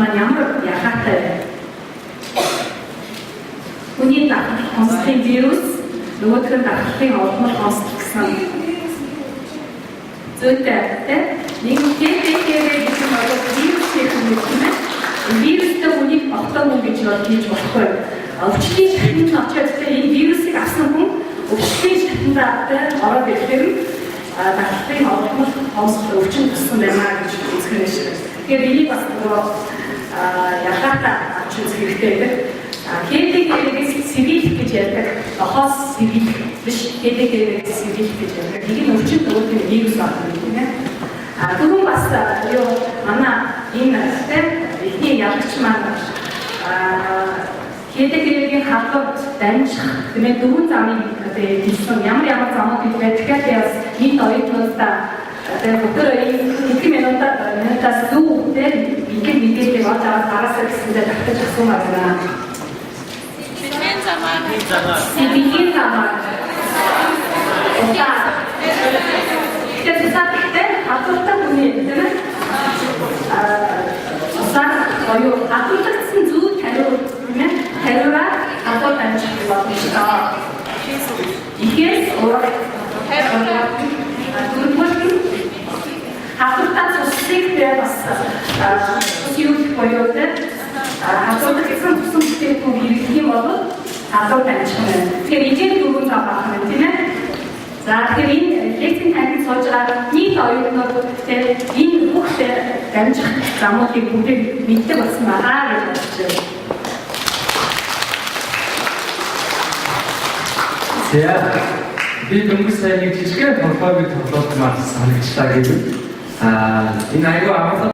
маань ямар ялгаатай вэ? Хүний дархлах хомсдолын вирус, нөгөөх нь дархлахын олмол хомсдол гэсэн зүйтэй, тийм. Нэг ХДХВ гэх юм бол вирус гэх юм, тийм ээ. Вирустэй хүнийг огтой хүн гэж бол хийж болохгүй. Өвчлийн шатанд нь очиод, тийм, энэ вирусыг авсан хүн өвчлийн шатандаа, тийм, ороод ирэхээр нь дархлахын олмол хомсдол өвчин туссан байна гэж үзэх нь шиг. Тэгэхээр энийг бас нөгөө ялгаатай авч үзэх хэрэгтэй байдаг. ХДХВ-гээс сэргийлэх гэж ярьдаг. Нохоос сэргийлэх биш, ХДХВ-гээс сэргийлэх гэж ярьдаг. Нэг нь өвчин, нөгөөх нь вирус байна, тийм ээ. Түрүүн бас юу манай энэ, тийм, эхний ялагч маань ХДХВ-гийн халдвар дамжих, тийм ээ, дөрвөн замыг одоо хэлсэн. Ямар ямар замууд вэ? Тэгэхээр би бас нийт оюутнуудаа тэгээ бүгдөө энэ хэдэн минутаас зүү, тийм, бэлэг мэдээллийг олж аваад гараасаа гэсэндээ давтаж асуумаар байна. Бэлгийн замаар. Бэлгийн замаар. Угаа. Тэгэхээр цусаар, халдвартай хүний, тийм ээ. Цусаар буюу халдварлагдсан зүү тариу, тийм ээ. Тариураа халдвар дамжих боломжтой. Ихээс урагт. Дөрөвдүгээр нь халдвартай цусыг тэгээ бас цус юу буюу, тийм, халдварлагдсан цусан бүтээгдэхүүн хэрэглэх юм бол халдвар дамжих юм байна. Тэгэхээр эдгээр дөрвөн зам байх юм, тийм ээ. За, тэгэхээр энэ лекцийн танхимд сууж байгаа нийт оюутнууд, тийм, энэ бүх дамжих замуудыг бүгдийг мэддэг болсон байгаа гэж бодож байна. За, би дөнгөж сая нэг жижигхэн толгойг тоглоомоор санагчлаа гэвэл энэ аягүй амархан.